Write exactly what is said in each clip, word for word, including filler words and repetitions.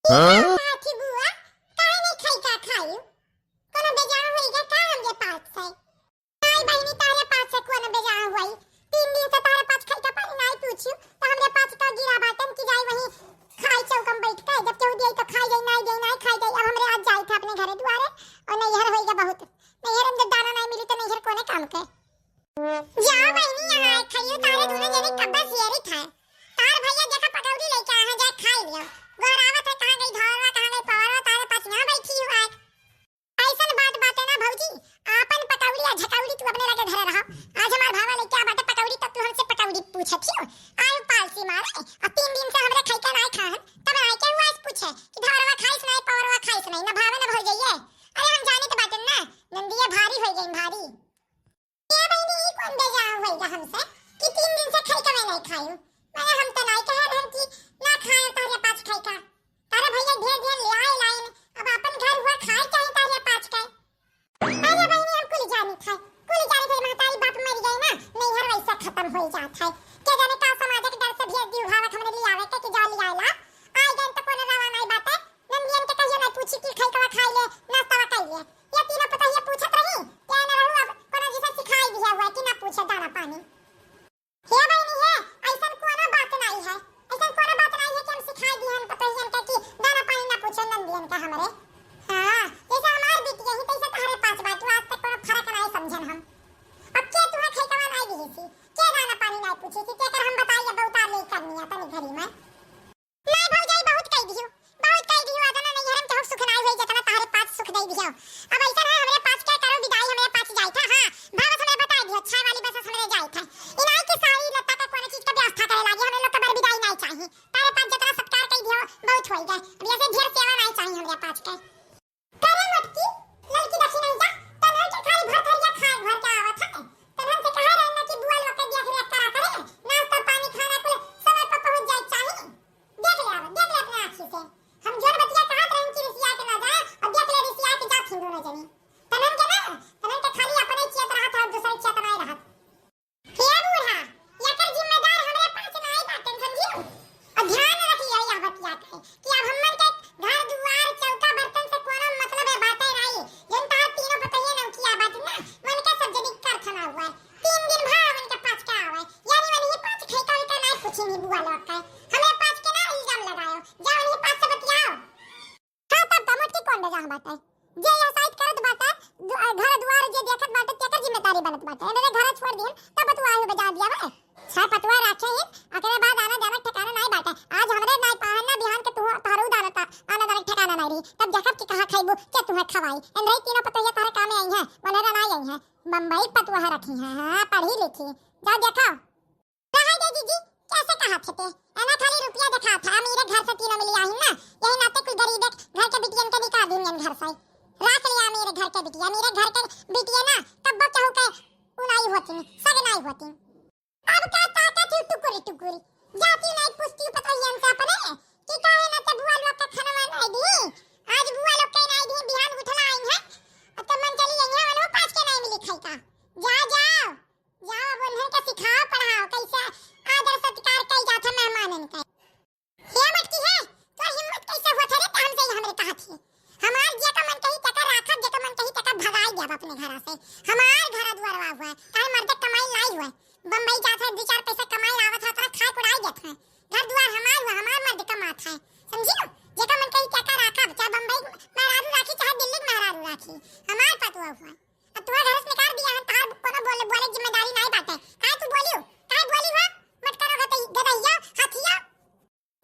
हाँ? का कहत ही बुआ? काहे नहीं खइका खाई? कोनो बेजान होई गया का हमरे पास से? नाई बहिनी, तहरे पास से कोनो बेजान होई। तीन दिन से तहरे पास खइका पानी नाई पूछियो, तो हमरे पास का गिरा बाटन कि जाई वहीं खाई चौकम बैठ के, जब केहू दिए तो खाई जाई, नाई दिए नाई खाई जाई। अब हमरे आज जाई था अपने घरे दुआरे, और नैहर होई गया बहुत। नैहर में जब दाना नाई मिली तो नैहर कोने काम के? जाओ बहिनी, यहाँ आए खाइयो, तारे दोनों जने कब्बा सियरी था। तार भैया देखा पकौड़ी लेके आए हैं, जाए खाई लियो। गोहरावत है, कहाँ गई धारवा, कहाँ गई पवरवा, तारे पास यहाँ बैठी हुआ है। ऐसन बात बाटे ना भौजी, आपन पकौड़ी आ झकौड़ी तू अपने लगे धरे रहो। आज हमार भावा लेके आ बाटे पकौड़ी, तब तू हमसे पकौड़ी पूछत हियो। आयु पालसी मारे, आ तीन दिन से हमरे खइका नाई खाहन, तब नाई के हुआ इस पूछे कि धारवा खाइस नाई, पवरवा खाइस नाई, ना भावे ना भौजइये। अरे हम जानित बाटे ना, नंदिया भारी होई गई भारी। ए बहिनी, ई कौन बेजान होई गा हमसे कि तीन दिन से खइका में नहीं खायू? माने हम तो नहीं कहे रहन कि ना खाए तहरे पास खइका। तारे भैया ढेर ढेर ले आए लाइन, अब अपन घर हुआ खाए चाहे तहरे पास के। अरे बहिनी, हम कुल जानी थे, कुल जानी थे, महतारी बाप मर गए ना, नैहर वैसे खत्म हो जात है। के जाने का समाज के डर से भेज दी उठावत हमने ले आवे के कि जा ले आए ला। आए गए तो कोनो रवा नहीं बाटे, नंदियन के कहियो नहीं पूछी कि खइकवा खाई ले, नाश्तावा कर ले। ये तीनों पतहिया पूछत रही, क्या न रहू अब कोनो जिसे सिखाई दिया हुआ कि ना पूछे दाना पानी। हे बहिनी हे, ऐसन कोनो बात नाई है, ऐसन कोनो बात नाई है कि हम सिखाई दिहन पतहियन के कि दाना पानी ना पूछे नंदियन के हमरे। हाँ, जैसे हमार बिटिया ही तैसे तहरे पाँच बात, आज तक कोनो फर्क नाई समझन हम। अब के तुम्हें खइकवा नाई दिही सी, के दाना पानी नाई पूछी सी, के कर हम बताई अब उतार ले करनी है तनी घड़ी में। नाई भौजाई, बहुत कह दियो, बहुत कह दियो, अतना नैहर में केहू सुख नाई होई, जतना तहरे पास सुख दे दियो। अब ऐसा है, हमरे पास क्या करो विदाई, हमरे पास जाए था। हाँ, भावस हमरे बता दियो, छाय वाली बस हमरे जाए था। इनाई के साड़ी लत्ता का कोनो चीज का व्यवस्था करे लागे, हमरे लोग का बर विदाई नाई चाहिए। तारे पास जतना सत्कार कह दियो, बहुत होई गए। अब ऐसे ढेर सेवा नाई चाहिए हमरे पास के। करे मोटकी, लड़की देखी नहीं जा, तन्हन के खाली भर थरिया खाए भर के आवत है। तन्हन से कहे रहे ना कि बुआ लोग के देख रेख करा करे, नाश्ता पानी खाना कुल समय पर पहुंच जाए चाहिए। देख ले अब, देख ले अपने आँखी से। हम जोर बतिया कहत रहन कि रिसिया के ना जाए, और देख ले रिसिया के जात हिंदू न जनी। तन्हन के ना, तन्हन के खाली अपने चियत रहत है और दूसरे चियत नहीं रहत। हे बूढ़ा, एकर जिम्मेदार हमरे पास नाई बाटेन, समझियो? और ध्यान रखियो यह बतिया के कि अब हमन के घर दुआर चौका बर्तन से कोनो मतलब है बाटे नाई। जन तहार तीनों पतहिए नौकिया बाटे ना, मन के सब जनी करथना हुआ है। तीन दिन भा मन के पास का आवे, यानी मन ही पास खाई का उनका नाई पूछी नहीं बुआ लोग का। हमरे पास के ना इल्जाम लगायो, जा उन्हीं पास से बतियाओ। हाँ, तब का मोटकी कौन बेजाह बाटे? जे यह साइत करत बाटे, दु-, आ, घर दुआर जे देखत बाटे, तेकर जिम्मेदारी बनत बाटे। एने रे घर छोड़ दिहन, तब बतुआ आयु बजा दिया बे। छह पतुआ राखे ही, ओकरे बाद आना जाना ठिकाना नाई बाटे। आज हमरे नाई पाहन ना बिहान के तू, तोहरो दाना ता, आना जाना ठिकाना नाई रही। तब देखब कि कहाँ खाइबू, के तुहे खवाई। एने रे तीनों पतोहिया तोहरे कामे आई हैं, बोले ना नाई आई हैं। बम्बई पतुआ रखी हैं, हाँ, पढ़ी लिखी। जा देखो। रहे दे जीजी, कैसे कहा थे ते? एना खाली रुपया देखा था, अमीरे घर से तीनों मिली आहिन ना, यही नाते कुल गरीबे घर के बिटियन के निकाल दीन घर से। राख लिया अमीरे घर के बिटिया, अमीरे घर के बिटिया ना, कब्बो केहू के उनाई होती, सग नाई होती। अब का ताकत ही टुकुरी टुकुरी, जाती नाई पूछती पतोहियन से अपने, कि काहे ना ते बुआ लोग के खनवा नाई दी, आज बुआ लोग के नाई दी, बिहान उठला आई है, अब तो मन चली गई है, उन्हों पास के नाई मिली खाई का। जा, जाओ। जाओ, अब उन्हन के सिखाओ, पढ़ाओ, कैसे आदर सत्कार कइल जात है मेहमानन के। हे मटकी हे, तोर हिम्मत कैसे होत है रे, ते हमसे ही हमरे कहत ही। हमार जेका मन कही तेका राखब, जेका मन कही तेका भगाई देब अपने घरा से। हमार घर दुआरवा हुआ है, काहे मर्द कमाई लाई हुआ है। बम्बई जात है, दो चार पैसा कमाई आवत है, तोरा खाए उड़ाई देत है। घर दुआर हमार हुआ, हमार मर्द कमात है, समझी लो? जेका मन कही तेका राखब, चाहे बम्बई मेहरारू राखी, चाहे दिल्ली के मेहरारू राखी, हमार पतुआ हुआ है। अब तुम्हारे घर से निकाल दिया है, तार कोनो बोले, बोले जिम्मेदारी नहीं बाटे। काहे तू बोलियो? काहे बोली हो? मटकरो गदई-, गदहिया, हथिया।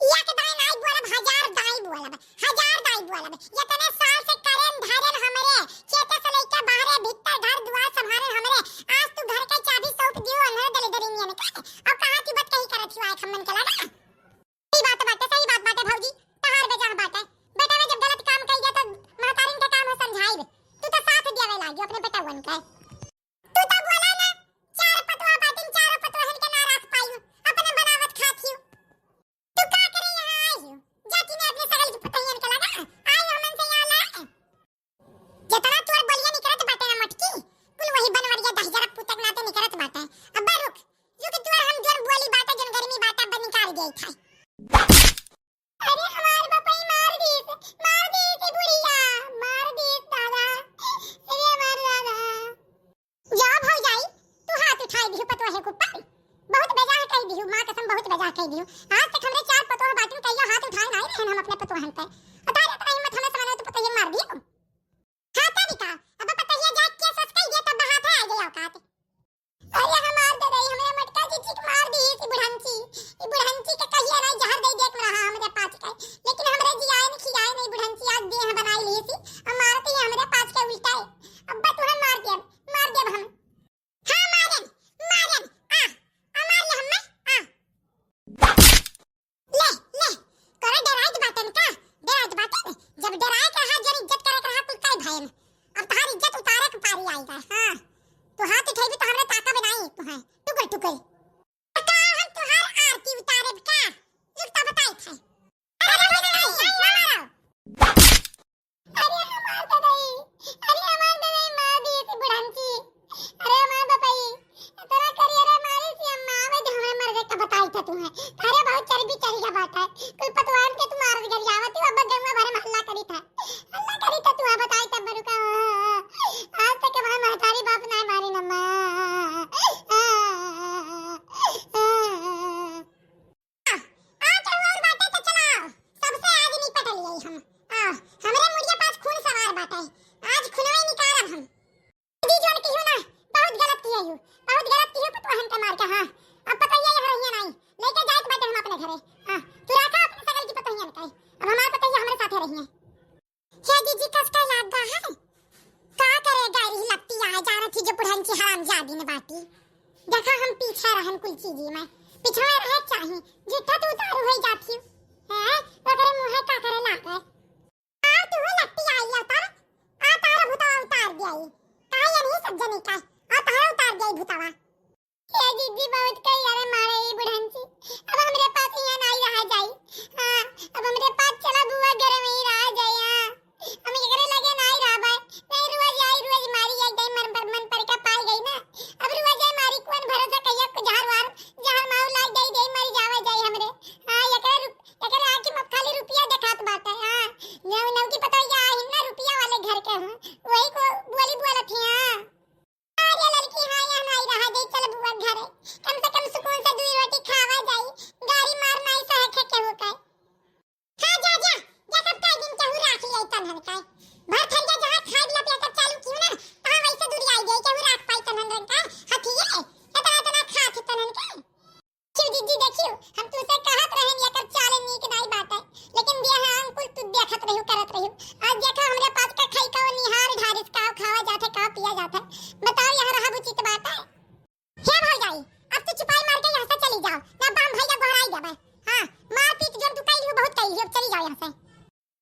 या के दाई नाई बोलब, हजार दाई बोलब, हजार दाई बोलब। इतने साल से करेन धरेन हमरे, खेते से लेके बाहरे, भीतर घर दुआर संभारेन हमरे। आज तू घर के चाबी सौंप दियो, अन्हरे दलिदरी नियन के। अब कहाँ की बात कही करत हियो, आए खम्मन के लगा? सही बात बाटे, सही बात बाटे भौजी, तहार बेजाह बाटे। बेटा में जब गलत काम कइले तो महतारिन के काम है समझाइब। तू तो साथ देवे लागी अपने बेटवन के। तू तो बोला ना, चार पतवा बाटिन, चारों पतवहन के ना राख पायू, अपने बनावत खात हियो। तू का करे यहाँ आई हो? जाती ने अपने सगल की पतहियन के लगा, आई हमन से यहाँ ले, दियो। आज तक हमरे चार पतोह बाटिन, कहियो हाथ उठाए नाई रहन हम अपने पतोहन पे। अतारे इतना हिम्मत हमें समझ में तो पतोहियन मार दियो। हाँ, तब का? अब पतोहिया जाके केस वेस कई दे, तब हाथ आ गई औकात। अरे हमार ददई, हमरे मटका जीजी के मार दी थी बुढ़ंची। ई बुढ़ंची के कहिया नाई जहर दे देत रहा हमरे पाँच का। लेकिन हमरे जियाए न खियाए नाई बुढ़ंची, आज देह बनाई ली थी। अब मारती है हमरे पाँच का उल्टा है। अब तुहन मार देब, मार देब हम। हाँ, मारेन, मारेन, आ, आ, मार ले हम्मे, आ। ले, ले, तोरा डेराइत बाटेन का? डेराइत बाटेन? जब डेराए के रहा, जब इज्जत करे के रहा, कुल काई भयन? अब तहार इज्जत उतारे के पारी आई गए, हाँ। तू हाथ उठेबी तो हमरे ताका बनाई तू है, टुकुर, टुकुर। तो का हम तोहार आरती उतारेब का? एक तो बताई थे। अरे, अरे, अरे, अरे, अरे, अरे, अरे हमार ददई, अरे हमार ददई, मार दिए थी बुढ़ंची। अरे हमार बपई, तोरा करियरा मारे से हम आवे जो हमरे मर्दे का बताई था तुम्हें। अरे बहुत चर्बी चढ़ गया बात है। कुल पतवान के तू मार गरियावत हो, अब गंगा भरे में हल्ला करी था। हल्ला करी था तू बताई था बड़ू का। आज तक हमार महतारी बाप ना मारी न माँ। आ, आ, केहू और बाटे तो चलाओ, सबसे आज निपट लिये हम। आ, हमरे मुड़िया पास खून सवार बाटे, आज खूनवे निकारब हम। दीदी जोन किहू ना, बहुत गलत किहे हू, बहुत गलत किहे पतोहन के मार के, हाँ। अब पतोहिया यहाँ रहिए नाई, लेके जाइत बाटे हम अपने घरे। हाँ, तू रखा अपने सगल की पतोहियन के, अब हमार पतोहिया हमरे साथे रहिए। हे जीजी, कस का लाग गा है? का करे गारी लत्ती आए, जानत ही जो बुढ़ंची हरामजादी न बाटी। देखा हम पीछे रहन कुल चीजी में, पिछवे रहे चाही, जिठा तू उतारू होई जात ही। हैं? ओकरे मुँहे का करे लागे? आ तू लत्ती आई उतार, आ तारा भूतवा उतार दियाई। काहे ये नहीं सब जनी का? आ तारा उतार दियाई भूतवा। ए दीदी, बहुत कई अरे मारे ई बुढ़ंची। अब हमरे पास यहाँ नाई रहा जाई। हाँ, अब हमरे पास चला बुआ घर में ही रहा जाई। हाँ, हम एकरे लगे नाई रहबे। नहीं, रोज आई, रोज मारी, एक दिन मन पर, मन पर के पाई गई ना। अब रोज आई मारी, कौन भरोसा कहिया को जहर वार, जहर माऊ लाग जाई, दे मरी जावे जाई हमरे। हाँ, एकरे रुप-, एकरे आँखी में खाली रुपया देखात बाटे। हाँ, नौ, नौ की पतोहिया आहिन ना रुपया वाले घर के हूँ, वही को बोली बोलत ही। हाँ। अरे लड़की, हाँ, यहाँ नाई रहा जाई, चल बुआ घरे। कम से कम सुकून से दुई रोटी खावा जाई, गारी मार नाई सहे के केहू के। हाँ, जा, जा, जा, सब कई दिन केहू राख लिया तनहन का। भर थरिया जहाँ खाए वाला पिया सब चालू किहू ना, तहाँ वैसे दूरी आई गई, केहू राख पाई तनहन रंग का। हथिये, इतना, इतना खात ही तनहन का। क्यों जीजी, देखियो, हम तुसे कहत रहन, एकर चाल नीक नाई बाटे, लेकिन बियाह अंकुल तू देखत रहियो, करत रहियो। आज देखा हमरे पास का खाई का निहार ढारिस, का खावा जाथे, का पिया जाथे। बताओ, यहाँ रहब उचित बाटे? हे भौजाई, अब तू चुपाई मार के यहाँ से चली जाओ, ना बाम भैया गोहराई देबे। हाँ, मारपीट जोन तू कइली हो, बहुत कइली हो, अब चली जाओ यहाँ से।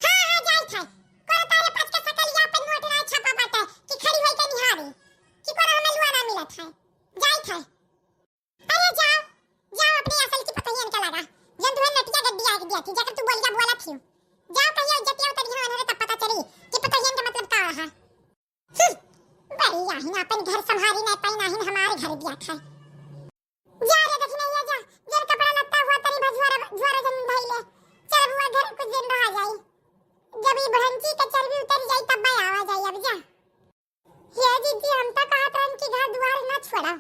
हाँ, हाँ, जाई थे। कोरा तारे पाँच के सकल या अपन मोट राय छापा बाटे कि खड़ी होई के निहारी, कि कोरा हमें लुआ ना मिलत है। जाई थे। अरे जाओ, जाओ अपने असल की पतोहियन का लगा, जन तुम्हें नटिया गड्डी आके दिया थी, जाकर तू बोलिया बोला थी। जाओ कहियो इज्जतिया उतरी है उन्हें तब पता चली कि पतोहियन का मतलब का रहा। हम्म, बड़ी आहिन अपन घर संभारी नहीं पाई, नाहिन हमारे घर दिया था। जा रे दखिनैया जा, जन कपड़ा लत्ता हुआ तनी भजुआरा, जुआरा जन धइले। चल बुआ घर कुछ दिन रहा जाई। जब ई भंची के चर्बी उतर जाई तब मैं आवा जाई, अब जा। हे जीजी, हम तो कहत रहन कि घर दुआर ना छोड़ा।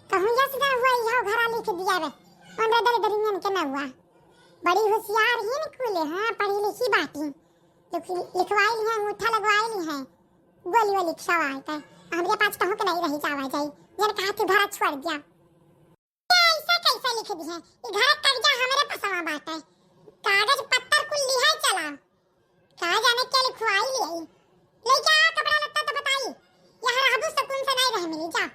कहूँ यस ना हुआ, यह घरा लिख दिया रे। हमरा दर दरियन के ना हुआ। बड़ी होशियार ही न कुले, हाँ, पढ़ी लिखी बाटी। लिख-, लिखवाई ली है, अंगूठा लगवाई ली है। गोली वोली खियावा है, हमरे पास कहूँ के नहीं रही जावा जाई। जन कहा तू घरा छोड़ दिया। ये ऐसे कैसे लिख दी है? ये घर का कब्जा हमरे पसवा बाटे। कागज पत्तर कुल लिहाई चला। का जाने क्या लिखवाई लियाई। लेके आ कपड़ा लत्ता तो बताई। यहाँ रहबू सुकून से नहीं रह मिली, जा।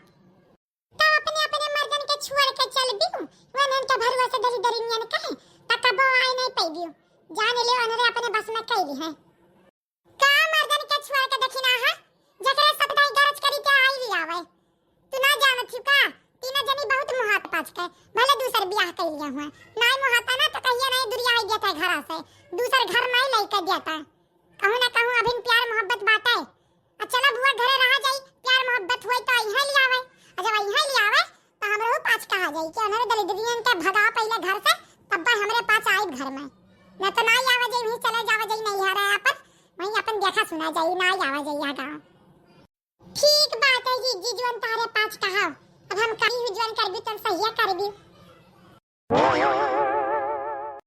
तो अपने, अपने मर्दन के छोड़ के चल दियो। वनन के भरुआ से दरी दरी नियन कहे, त कबो आए नहीं पैबियो। जान ले, उन्हरे अपने बस में कैली है। का मर्दन के छोड़ के दखिना है, जकरे सब दाई गरज करी के आई भी आवे। तू ना जानत ही का? तीनों जनी बहुत मुहात पाच के, भले दूसर बियाह कइलिया हुआ। नाई मुहाता ना तो कहिया नहीं दुरिया आई देता घरा से, दूसर घर नहीं लइके देता। कहूँ ना कहूँ अभिन प्यार मोहब्बत बाटे। आ चला बुआ घरे रहा जाई, प्यार मोहब्बत होई तो इहाँ ले आवे। आ जब इहाँ ले आवे तो हमरो पाच कहा जाई कि उन्हरे दलिद्रियन के भगा पहले घर से, तब हमरे पाच आई घर में। ना तो ना आवा जाई, वहीं चले जावा जाई नहीं है रहे पर, वहीं अपन देखा सुना जाई, ना आवा जाई यहाँ गाँव। ठीक बात है जीजी, जवन तारे पाच कहा। अब हम कही हूँ जवन करबी तन सहिया करबी।